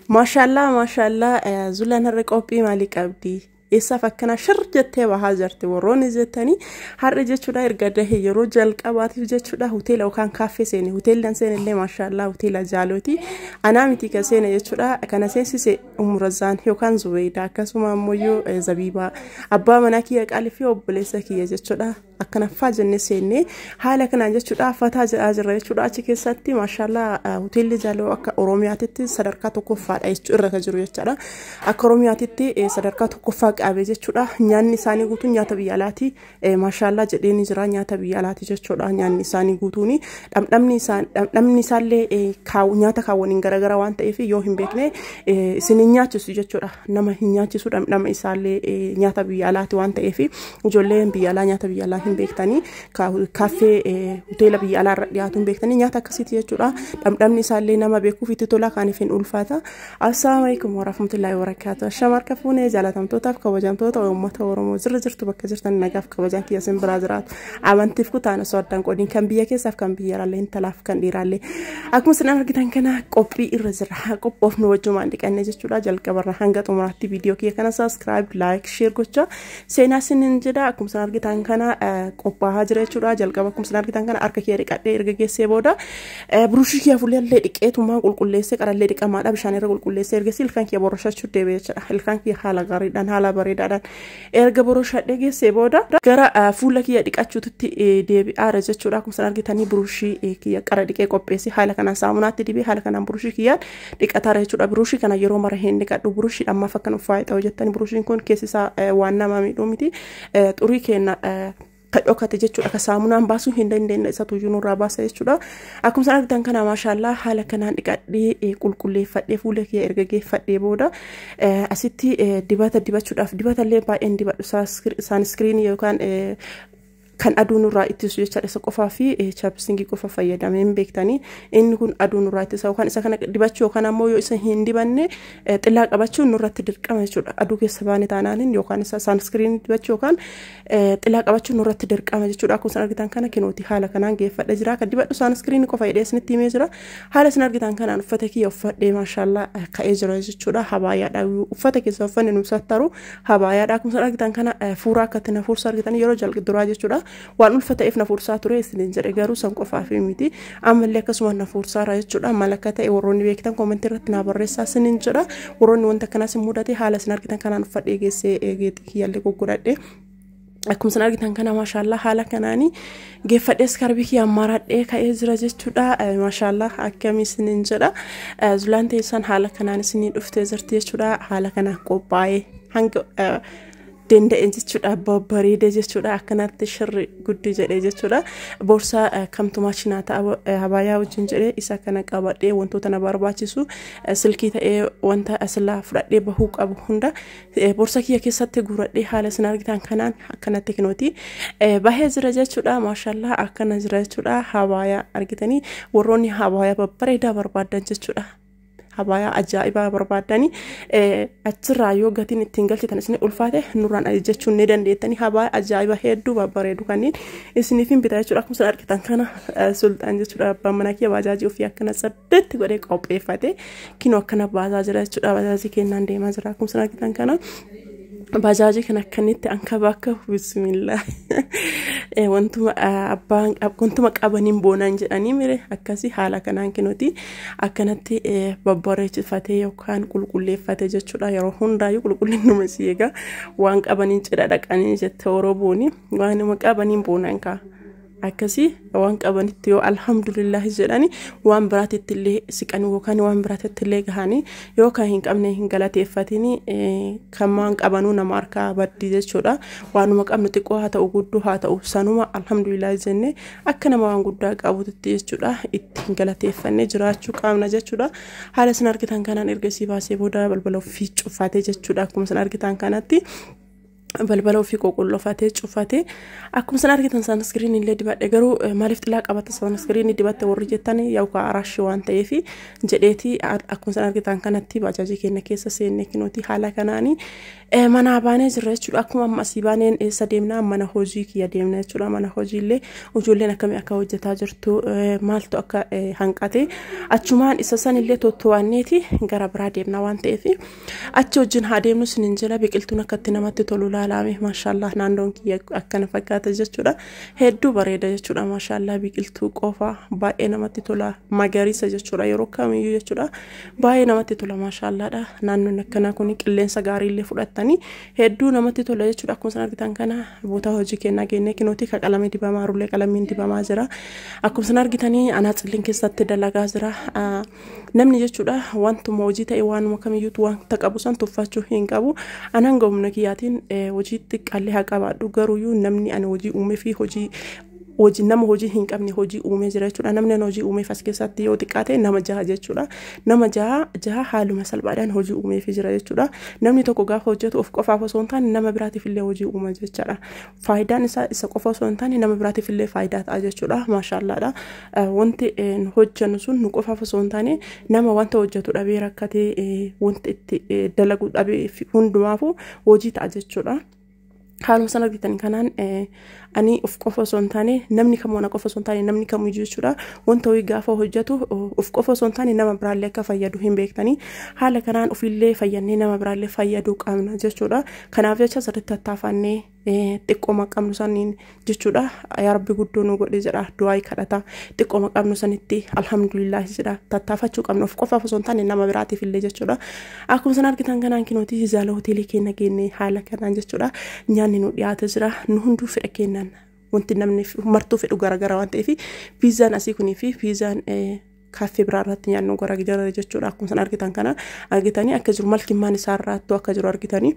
Maashaallaa maashaallaa, Zulaan har'a qophii maalii qabdi? Eessaaf akkana shir jettee bahaa jirti warroonni jettanii, har'a jechuudha erga dahee yeroo jalqabaatiif jechuudha hoteela yookaan kaaffee seene. Hoteelli an seene illee maashaallaa hoteela Jaalooti. Anaa miti kan seene jechuudha. Kana seensise Umurazaan yookaan Zubeeydaa, akkasuma ammoo Zabiibaa, abbaa manaa kiyya qaalii fi obboleessa kiyya jechuudha. Akkana faa jennee seennee haala kanaan jechuudha fataa jedhaa jirra jechuudha achi keessatti. Maashaallaa, hoteelli Jaaloo akka Oromiyaatitti sadarkaa tokkoffaadha jechuu irra kan jiru jechaadha. Akka Oromiyaatitti sadarkaa tokkoffaa qabe jechuudha. Nyaanni isaanii guutuun nyaata biyya alaati. Maashaallaa jedhee ni jira, nyaata biyya alaati jechuudha. Nyaanni isaanii guutuun dhamdhamni isaallee nyaata kaawwaniin garaagara waan ta'eef yoo hin beekne isin hin nyaachisu jechuudha. Nama hin nyaachisu, dhamdhama isaallee nyaata biyya alaati waan ta'eef. Ijoolleen biyya alaa nyaata biyya alaa hin beektanii, kaaffee hoteela biyya alaa irra dhiyaatu hin beektanii, nyaata akkasiiti jechuudha. Dhamdhamni isaallee nama beekuuf itti tola, kaaniif hin ulfaata. Assalaamu alaikum warahmatullahi wabarakatuh. Shamarka fuunee jaalatamtootaaf kabajamtoota uummata Oromoo jirra jirtu, bakka jirtan nagaaf kabajaan kiyya isin biraa jiraatu. Amantiif kutaan osoo addaan qoodiin, kan biyya keessaaf kan biyya alaallee, intalaaf kan dhiiraallee. Akkuma isin argitan kana qophii irra jira. Qophoofnu wajjumaan dhiqanne jechuudha. Jalqabarra hanga xumuraatti viidiyoo kiyya kana subscribe, like, share gocha seenaa isinin jedha. Akkuma isin argitan kana qophaa'aa jira jechuudha. Jalqaba akkuma isin argitan kana harka kiyya dhiqadhee erga geessee booda burushii kiyya fuullee dhiqeetumaan qulqulleessee, qarallee dhiqamaadha, bishaan irra qulqulleessee ergasii ilkaan kiyya boroshachuu deebi'e jechuudha. Ilkaan kiyya haala gaariidhaan haala bareedaadhaan erga boroshadhee geessee booda gara fuula kiyya dhiqachuutti deebi'aara jechuudha. Akkuma isin argitanii burushii kiyya qara dhiqee qopheessee haala kanaan saamunaatti dibee haala kanaan burushii kiyyaan dhiqataara jechuudha. Burushii kana yeroo mara hin dhiqadhu. Burushii ammaaf akkan uffaa'e ta'u jettanii, burushiin kun keessi isaa waan nama miidhuu miti. Xurii keenya kan dhokate jechuudha. Ka saamunaan baasuu hin dandeenye isa tuyyuu nurraa baasa jechuudha. Akkuma isin argitan kana maashaallaa haala kanaan dhiqadhee qulqulleeffadhee fuula kiyya erga geeffadhee booda asitti dibata dibachuudhaaf, dibata illee baay'een dibadhu, sunscreenii yookaan kan aduu nurraa ittisu jechaadha. Isa qofaa fi chapstickii qofa fayyadamee hin beektanii. Inni kun aduu nurraa ittisa, yookaan isa kana dibachuu yookaan ammoo yoo isa hin dibanne xillaa qabachuun nurratti dirqama jechuudha. Aduu keessa baane taanaaniin yookaan isa sunscreenii dibachuu yookaan xillaa qabachuun nurratti dirqama jechuudha. Akkuma isin argitan kana kinooti haala kanaan geeffadhe jira. Kan dibadhu sunscreenii qofa jedhee isinitti himee jira. Haala isin argitan kanaan uffata kiyya uffadhee maashaallaa ka'ee jira jechuudha. Habaayaadha, uffata keessa uffanne nu sattaru habaayaadha. Akkuma isin argitan kana fuuraa akkatti na fuursa argitan yeroo jalqi duraa jechuudha. Waan ulfa ta'eef na fuursaa ture isiniin jedhe, garuu san qofaaf miti, ammallee akkasuma na fuursaara jechuudha. Maal akka ta'e warroonni beektan commentii irratti naa barreessaa isiniin jedha, warroonni wanta akkanaas hin mudate. Haala isin argitan kanaan uffadhee geessee geexii kiyyaallee goggodhadhe. Akkuma isin argitan kana maashaallaa haala kanaanii geeffadhee scarfii kiyya maradhee ka'ee jira jechuudha. Maashaallaa, akkamii isiniin jedha. Zulaan teessan haala kanaan isinii dhuftee jirti jechuudha. Haala kanaan qophaa'ee hanga danda'e jechuudha, babbareedee jechuudha, akkanatti shirri guddi jedhee jechuudha. Boorsaa kamtu maashinaa ta'a habaayaa wajjin jedhee isa kana qabadhee, wantoota na barbaachisu, silkii ta'ee wanta asirraa fudhadhee bahuu qabu hunda boorsaa kiyya keessatti guuradhee haala isin argitan kanaan akkanatti kinooti bahee jira jechuudha. Maashallaa, akkana jira jechuudha. Habaayaa argitanii, warroonni habaayaa babbareedaa barbaadan jechuudha, habaayaa ajaa'ibaa barbaadanii achirraa yoo gatiin ittiin galchitan isin ulfaate nurraan ajajachuun ni dandeettanii. Habaayaa ajaa'ibaa hedduu babbareedu kanneen isiniif hin bitaa jechuudha. Akkuma isin argitan kana Sulxaan jechuudha, abbaan manaa kiyya, baajaajii ofii akkana saddeetti godhee qopheeffate kinoo akkana baasaa jira jechuudha. Baajaajii kennaan deemaa jira. Akkuma isin argitan kana baajaajii kana akkanitti anka bakka bismillah, wantuma abbaan wantuma qabaniin boonaan jedhanii mire, akkasii haala kanaan kinuti akkanatti babbareechifatee yookaan qulqulleeffate jechuudha. Yeroo hundaayyuu qulqullinnuma isii egaa waan qabaniin cidha dhaqanii jette Oromooni, waanuma qabaniin boonaan kaa. Akkasii waan qabanitti yoo alhamdulillahi jedhani waan biraatitti illee siqanii yookaan waan biraatitti illee gahanii, yoo kan hin qabne hin galateeffatini kan waan qabanuu nama harkaa baddii jechuudha. Waanuma qabnu xiqqoo haa ta'u guddoo haa ta'u sanuma alhamdulillahi jennee akka nama waan guddaa qabutti jechuudha ittiin galateeffannee jiraachuu qabna jechuudha. Haala isin argitan kanaan erga isii baasee booda balbala ofii cufatee jechuudha, akkuma isin argitan kanatti. Balbala ofii qulqullofatee cufatee akkuma san argitan sunscreen illee dibadhe. Garuu maaliif xilaa qabata sunscreen dibatte warri jettan, yookaan araashii waan ta'eef jedheeti. Akkuma san argitan kanatti baajaajii keenya keessa seenne, kinooti haala kanaanii manaa baanee jirra jechuudha. Akkuma amma asii baaneen eessa deemnaa? Mana hojii kiyya deemna jechuudha. Mana hojiillee ijoolleen akkamii akka hojjetaa jirtu, maaltu akka hanqate, achumaan isa sanillee totto'anneeti gara biraa deemna waan ta'eef achi wajjin haa deemnu sinin jira. Biqiltuun akkatti namatti tolu laalame, maashaallah. Naannoon kiyya akkana fakkaata jechuudha. Hedduu bareeda jechuudha, maashaallah. Biqiltuu qofa baay'ee namatti tola, magariisa jechuudha yeroo kamiyyuu jechuudha. Baay'ee namatti tola, maashaallaadha. Naannoon akkanaa kun qilleensa gaariillee fudhattanii hedduu namatti tola jechuudha. Akkuma isin argitan kana boota hojii kennaa kennee, kinooti ka qalamii dibamaa rullee qalamiin dibamaa jira. Akkuma isin argitanii anaa cilliin keessatti dalagaa jira namni jechuudha. Wantuma hojii ta'e waanuma kamiyyuutu wanta qabu san tuffachuu hin qabu. Anaan ga'umna kiyyaatiin hojii xiqqaallee haa qabaadhu, garuuyyuu namni ani hojii uumee fi hojii nama hojii hin qabne hojii uumee jira jechuudha. Namni ani hojii uumeef as keessatti yoo xiqqaate nama 6 jechuudha. Nama 6 haaluma salphaadhaan hojii uumeef jira jechuudha. Namni tokko gaafa hojjetu of qofaaf osoo hin taane nama biraatiif illee hojii uuma jechuudha. Faayidaan isaa isa qofa osoo hin taane nama biraatiif illee faayidaa ta'a jechuudha. Maashaallaadha. Wanti hojjennu sun nu qofaaf osoo hin taane nama wanta hojjetu dhabee rakkatee wanti itti dalagu dhabee hundumaafuu hojii ta'a jechuudha. Haaluma sana argitan kanaan ani of qofa osoo hin taane namni kamuu, ana qofa osoo hin taane namni kamuu jechuudha, wanta hojii gaafa hojjetu of qofa osoo hin taane nama biraallee akka fayyadu hin beektanii. Haala kanaan ofiillee fayyannee nama biraallee fayyaduu qabna jechuudha. Kanaaf jecha sirriitti tattaafannee xiqqooma qabnu saniin jechuudha. Yaa Rabbi guddoo nu godhe jedha, du'aa kadhata, xiqqooma qabnu sanitti alhamdulillah jedha, tattaafachuu qabna of qofaaf osoo hin taane nama biraatiif illee jechuudha. Akkuma sana argitan kanaan kinootii hizaala hoteelii keenya geenne haala kanaan jechuudha. Nyaanni nu dhiyaate jira. Nu hunduu fedha kennan, wanti namni martuu fedhu garagara waan ta'eef piizaan asii kunii fi piizaan kaaffee biraa irratti nyaannu garagara jechuudha. Akkuma sana argitan kana argitanii akka jiru malkimmaan isaa irraattuu akka jiru argitanii,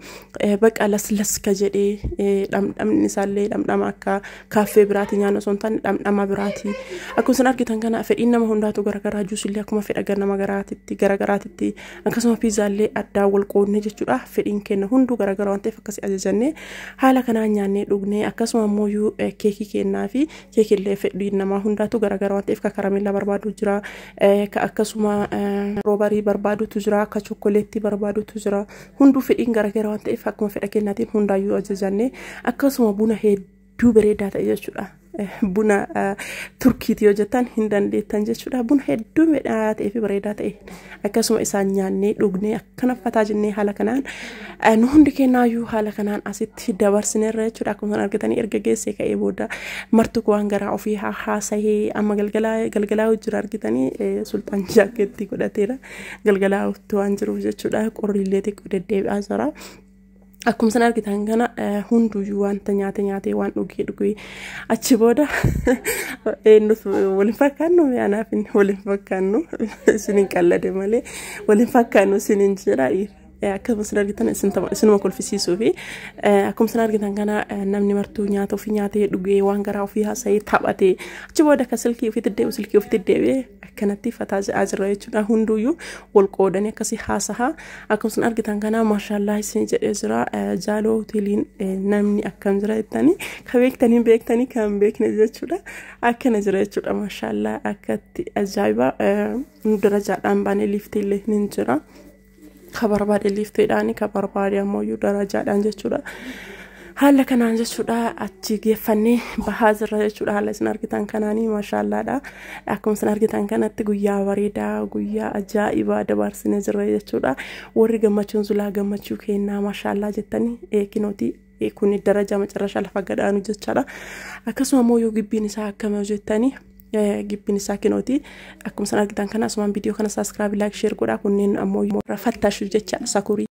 baqa laslaska jedhee, dhamdhamni isaallee dhamdhama akka kaaffee biraati nyaannu osoo hin taane dhamdhama biraati. Akkuma sana argitan kana fedhiin nama hundaatu garagaraa, juusillee akkuma fedha nama garaatitti garagaraatitti, akkasuma piizaallee addaan wal qoodne jechuudha. Fedhiin kenna hunduu garagara waan ta'eef akkasii ajajannee haala kanaan nyaannee dhugnee, akkasuma ammoo keekii kennaa fi keekillee fedhiin namaa hundaatu garagara waan ta'eef ka karameellaa barbaadu jira. Ka akkasuma roobarii barbaadutu jira, akka chokkoleettii barbaadutu jira. Hunduu fedhiin garagara waan ta'eef akkuma fedha kennaatiin hundaayyuu ajajanne, akkasuma buna hedduu bareedaa ta'e jechuudha. Buna Turkiiti yoo jettan hin dandeettan jechuudha. Buna hedduu midhaa ta'ee fi bareedaa ta'e akkasuma isaan nyaannee dhugnee akkana fataa jennee haala kanaan nu hundi kennaayyuu haala kanaan asitti dabarsineerra jechuudha. Akkuma argitanii erga geessee ka'ee booda martu waan garaa ofii haasahee amma galgalaa jira. Argitanii sulxaan jaakeetti godhateera, galgalaa waan jiruuf jechuudha. Qorriillee xiqqoo deddeebi'aa jira. Akkuma sana argitan kana hunduyyuu wanta nyaate nyaatee waan dhugee dhugee achi booda eenyutu waliin fakkaannu, anaaf waliin fakkaannu, isiniin qallade malee waliin fakkaannu isiniin jira. Akkuma isin argitan isinuma kolfisiisuu fi akkuma isin argitan kana namni martuu nyaata ofii nyaatee dhugee waan garaa ofii haasa'ee taphatee achi booda akka silkii ofiitti deebi'u silkii ofiitti deebi'ee akkanatti fataa jedhaa jira jechuudha. Hunduyyuu wal qoodanii akkasii haasahaa. Akkuma isin argitan kana maashaallaa isin jedhee jira. Jaaloo hoteeliin namni akkam jira jettanii, kan beektanii beektanii, kan beekne jechuudha. Akkana jira jechuudha, maashaallaa, akkatti ajaa'iba. Darajaadhaan baanee liiftiillee ni jira. Ka barbaade liiftiidhaan, ka barbaade ammoo darajaadhaan jechuudha. Haala kanaan jechuudha achi geeffannee bahaa jirra jechuudha. Haala isin argitan kanaanii maashaallaadha. Akkuma isin argitan kanatti guyyaa bareedaa, guyyaa ajaa'ibaa dabarsine jirra jechuudha. Warri gammachuun zulaa gammachuu kennaa maashaallaa jettanii, kinooti kun darajaa macarrashaa lafa gadaanu jechaadha. Akkasuma ammoo yoo gibbiin isaa akkam jettanii, gibbiin isaa kinooti akkuma isin argitan kana. Asumaan viidiyoo kana subscribe, like, share godhaa. Kunneen ammoo fattaashu jechaadha, sakurii.